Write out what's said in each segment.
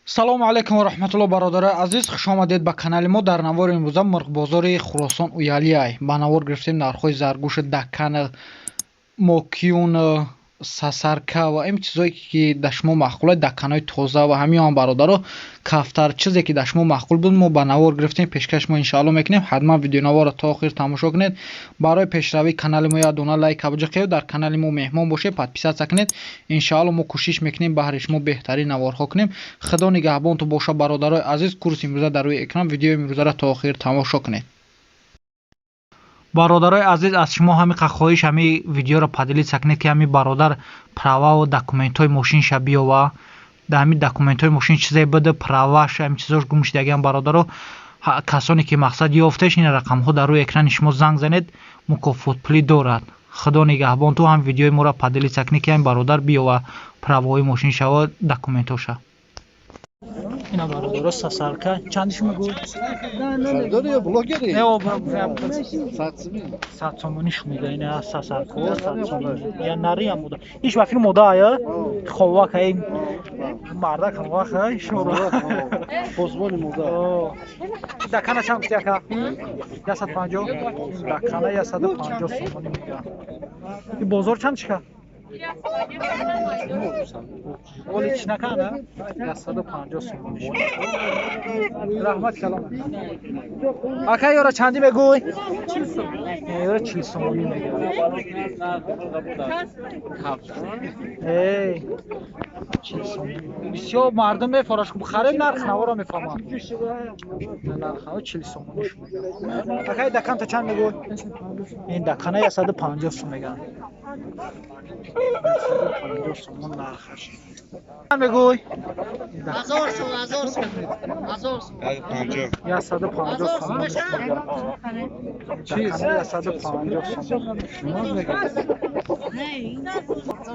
Салому алайкум ва раҳматулло, бародарои азиз, хуш омадед ба канали мо. Дар навори имрӯза мурғбозори Хуросон Уялиай ба навор гирифтем нархҳои заргӯши даккана, мокюн, сасарка ва ин чизое ки дар шумо маъқул, дакканои тоза ва ҳамин бародаро, кафтар, чизе ки дар шумо маъқул буд, мо ба навор гирифтем, пешкаш мо иншаалло мекунем. Ҳатман видеонаворро то охир тамошо кунед. Барои пешравии канали мо як дона лайк абҷиқед, дар канали мо меҳмон бошед, подписаться кунед. Иншаалло мо кӯшиш мекунем, баҳри шумо беҳтарин наворҳо кунем. Худо нигаҳбонту боша, бародарои азиз. Курси имрӯза дар рӯи экран, видеои имрӯзаро то охир тамошо кунед. Бародарои азиз, аз шумо ҳамиқа хоҳиш: ҳами видеоро поделиться кунед, ки ҳами бародар прававу документҳои мошинша биёва. Дар ҳами документҳои мошин чизе буда, праваш, ҳами чизош гум шудагиам. Бародаро, касоне ки мақсад ёфтеш, ин рақамҳо дар рӯи экрани шумо, занг занед, мукофотпулӣ дорад. Худо нигаҳбон ту. Ҳам видеои моро поделиться кунед, ки ҳами бародар биёва праваҳои мошиншава, документҳоша. Ина, бародаро, сасарка чанди шумо гӯ? Сардори ё блогери? Не, 100 сомон. 100 сомонӣ шумида. Ина сасарко 100 сомонӣ, я нариам мода иш ба филм мода ая ховак ай мардак ховак ай шура. Посбони мода. Дакана чанд гуфти, ака? 150. Дакана 150 сомонӣ мега. И бозор чанд чика? Оли чӣ накана? 150 сомонӣ. Раҳмат калом. Ака, ёра чандӣ мегӯй? Ёра 40 сомонӣ мега. Эй, 40 сомонӣ. Бисёр мардум мефораш, харед, нарх наворо мефаҳмам. Нарх 40 сомонӣ мега. Ака, даканта чанд мегӯй? Ин дакана 150 сом меган. 150 сомон нархаш. Мегӯй? 1000 сом, 1000 сом, 1000 сом. 150 сомон. Чиз 150 сомон.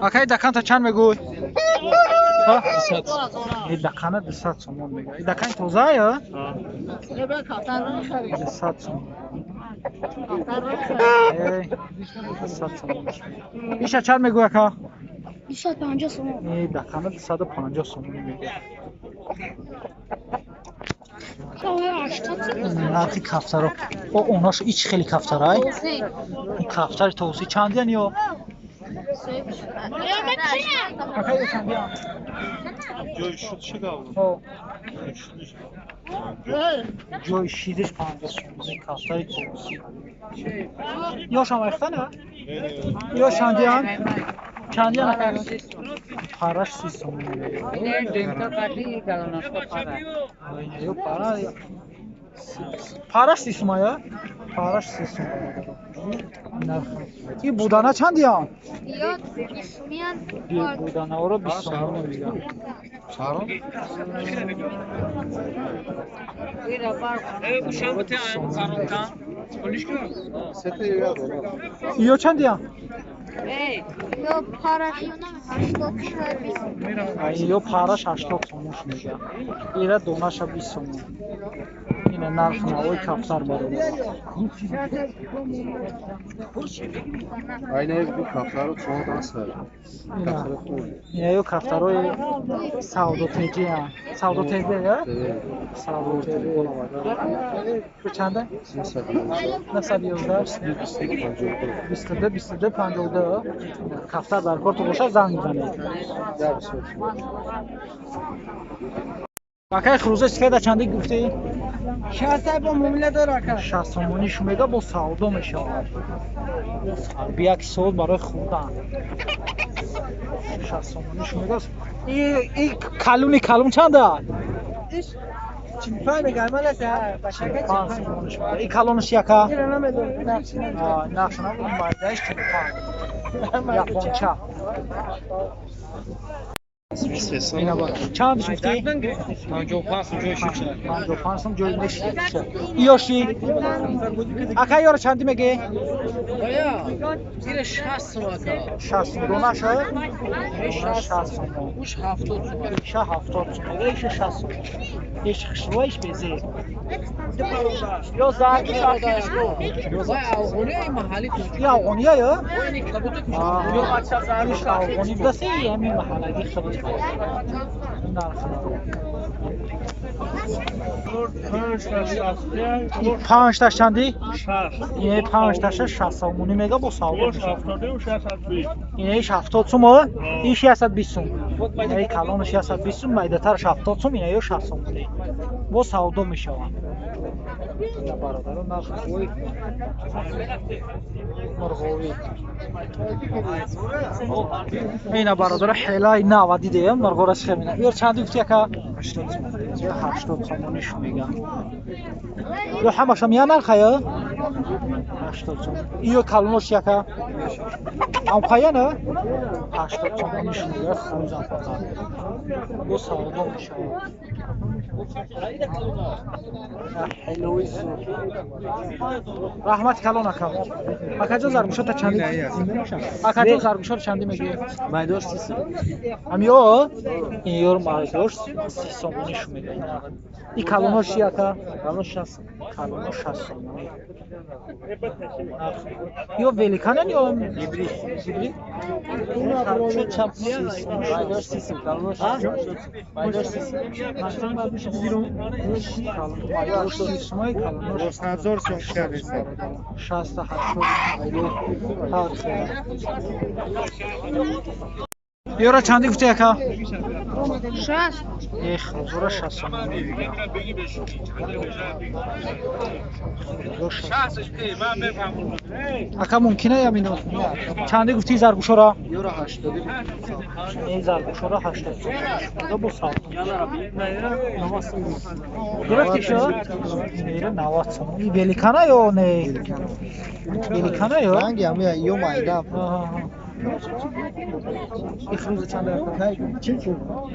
Акай, даканта чанд мегӯй? И дакана 200 сомон мега. И дакани тоза ё? 200 сомон. Эй, 200 сомон. Иша чанд мегӯй, ака? 250 сомон. И дакана 250 сомон мега. Нархи кафтаро. О, онош ич хеле кафтарай. Ин кафтари товуси чандиян ё? Ака, ё чандиян? Ҷои шуд чӣ гап? О. Ҷои шидаш 50 сомон, кафтари товуси. Ёшам айхтана? Ё чандиян? Чандиян, ака? Параш 30 сомон. Ё пара параш 30 сума, ё? Параш 30 сум. Нарх. И будана чандиян? Ё 20 сомон. Буданаҳоро 20 сомон мегӯянд. Чаро? Сете я дора. Ё чандиян? Ё параш 80, 20. Ё параш 80 сомон мегӯянд. Ира донаша 20 сомон. Ина нархи навои кафтар, бародар. Айна бу кафтаро чор асар. Кафтаро хуб. Ина ё кафтарои савдотеҷиан. Савдотеҷи, я? Савдотеҷи. Бу чанда? 911 22 22 52. Кафтар дар корту боша, занг бизанед. Акай, хурӯза сифеда чандӣ гуфтӣ? 60 бо муомила дора, ака. 60 сомонӣ шу мега, бо савдо мешавад. Як сол барои хӯрдан. 60 сомонӣ шу мега. И калуни калун чанда? Иш 45 мега, ман аст, башака 45 45. Сомонӣ шу мега. И калонаш яка? Ира намедонам, нақш намедонам. Нақш намедонам, майдааш 45. Японча. Чанд гуфтӣ? 55 сом ҷои шуд. 55 сом ҷои мешид. Иёши? Ака, ёро чандӣ мегӣ? Ира 60 сом, ака. 60 сом донаша? 60 сом. Уш 70 сом. Иша 70 сом. Иша 60 сом. Иш хушрӯ, иш безеб. Ё зард. Вай афғонияи маҳалли тоҷик. И афғония ё? Ини кабутак. Иш афғонӣ будаси, ҳамин маҳаллагӣ хаб. Панҷташ чанди? Инаи панҷташа 60 сомонӣ мега бо савдо мешавад. Инаи 70 сум, ин 620 сум. Инаи калонаш 620 сум, майдатараш 70 сум, инаи 60 сомонӣ. Бо савдо мешавад. Бародарон, нархҳои мурғовӣ. Ина бародаро ҳелаи нава дидем, мурғора чӣ мена. Ёр чанди гуфти яка? 80 сомонӣ шу мега. Ё ҳамашам я нарха ё? 80 сом. Иё калонош яка? Ҳамқая на? 80 сомонӣ шу мега, хурӯзам фақат. Бо савдо мешавад. Раҳмати калон ака. Акаҷон заргӯшота чанди? Акаҷон заргӯшоро чанди мегӯӣ? Майдош 30 сом. Ҳамё? Ин ёр майдош 30 сомонӣ шу мегӯяд. И калонош чи ака? Калонош 60 сом. Калонош 60 сомонӣ. Ё великанен ё гибрид? Гибрид? Майдош 30 сом, калонош 60 сом. Майдош 30 сом. Майдош 30 сомонӣ, калонош 1000 сом кардист. 60 80 ҳар хел. Ёра чанди гуфти ака? 60. Эх, хузура 60 сомонӣ. Ака мумкина я мино? Чанди гуфти заргӯшора? Ёра 80. Ин заргӯшора 80 сомонӣ. Бо савдо. Гирифти шо? Ира 90 сомонӣ. Великана ё не? Великана ё? Ранги ҳамя ё майда. Ихрӯза чанд ака?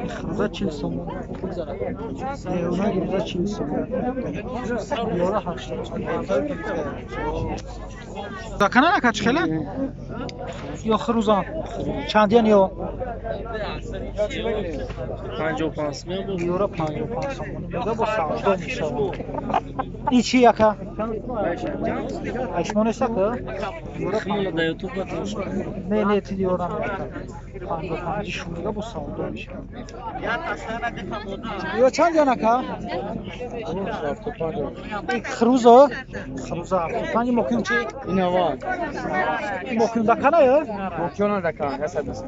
Ихрӯза 40 сомон. Ихрӯза 40 сомон. Ёра 80 сомон. Закана ака чӣ хела? Ё хрӯзан? Чандиян ё? 55 сом. Ёра 55 сомон. Мега бо савдо мешавад. И чи ака? Айшмон нест ака? Ёра 55. Не, не, ти ёра мега. 55 шу мега бо савдо мешавад. Ё чандиян ака? Хрӯза? Хрӯза 75 мокюн чи? Инава. Мокюн дакана ё? Мокюна дакана, 120.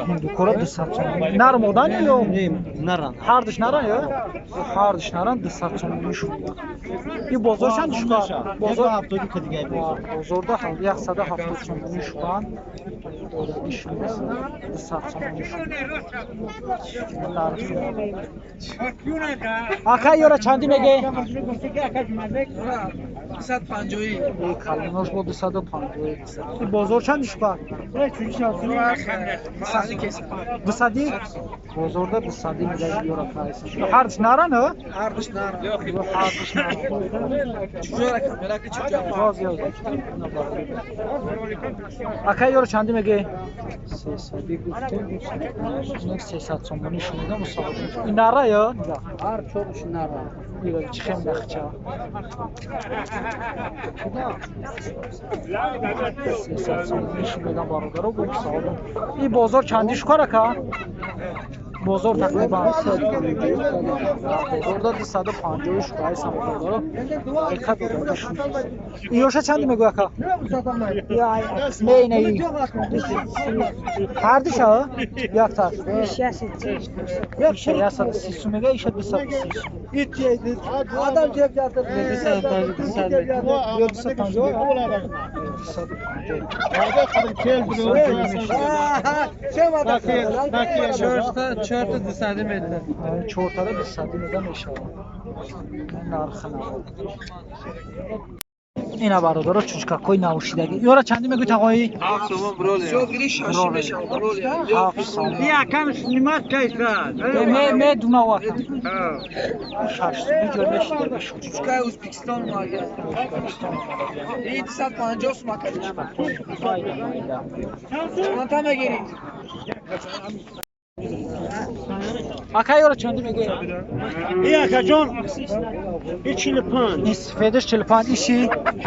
Ҳиндукора 200 сомонӣ. Нар модан ё? Наран. Ҳардуш наран ё? Ҳардуш наран 200 сомонӣ шуд. И бозор чанд шуд? Бозор 70 ка дигар бозор. Бозорда 170 сомонӣ шуданд. 200 сомонӣ шуд. Ака ёра чанди меге? 250. Калонош бо 250. Бозор чанд шуд? 200? Бозорда 200 мега ёра прайс. Ҳардуш наран ё? Ҳардуш наран. Ҳардуш наран. Боз ёз. Ака ёра чанди меге? 300 гуфтем. 300 сомонӣ шунида мусоҳиба. Ин нара ё? Ҳар чорш нара. Ира чӣ хем нахча. 300 сомонӣ шунида бародаро бо мусоҳиба. Ин бозор чанди шукар ака? Бозор тақрибан бозорда 250 шукаи самодаро ҳақиқат додада шуд. Иёша чанди мегӯ ака? Не, не, ҳардуша? Якташ. Иша 130 сум мега, иша 230 сум. Адам ҷеб ятыр. 250, 250. Ё 250? 250. Чорта 200 метр. Чортада 200 мега мешавад. Нархи наво. Ина бародаро чучкакҳои навшидагӣ. Ёра чанди мегӯй тағоӣ? 7 сомон броле. 7 сомон. Ме ме дуна вака. 6 сомон ҷой мешидагӣ шуд. Чучкаи Ӯзбекистон омада. И 250 сум ака. Майда майда. Чандта мегирӣ? Ака ёро чанди мегӯед? И акаҷон, и 45. Ин сифедаш 45, иши?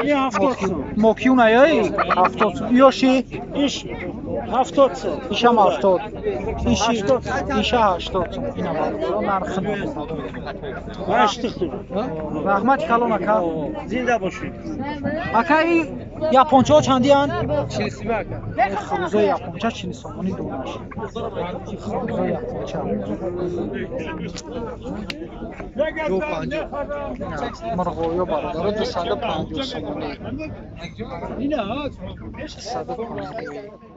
И 70 сум. Мокюна ёи? 70 сум. Ёши? Иш 70 сум. Ишам 70. Иши иша 80 сум. Ина бародаро нархи. Ҳашт сум. Раҳмати калон ака. Зинда бошед. Ака и япончаҳо чандиянд? 40 сима ака. Хурӯзои японча 40 сомонӣ донаш. Хурӯзои японча. Мурғоё бародаро 250 сомонӣ. 250.